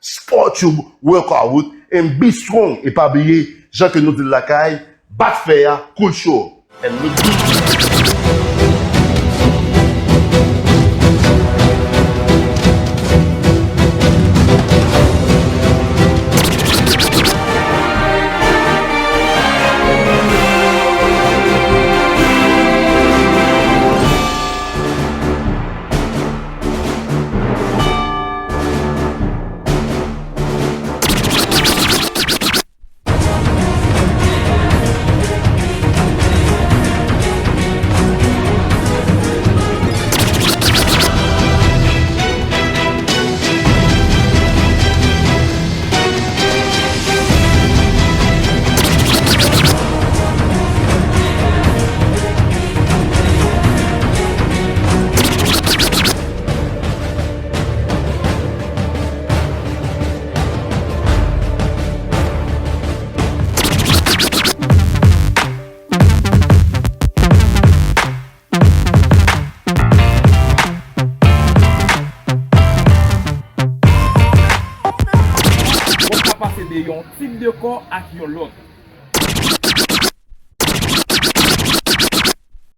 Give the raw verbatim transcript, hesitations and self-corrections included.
Sport Tube Workout and be strong. E pa bliye, jan ke nou di l lakay, bat fè a, cool show. And look good. Ou ka pase de yon tip de kò ak yon lòt.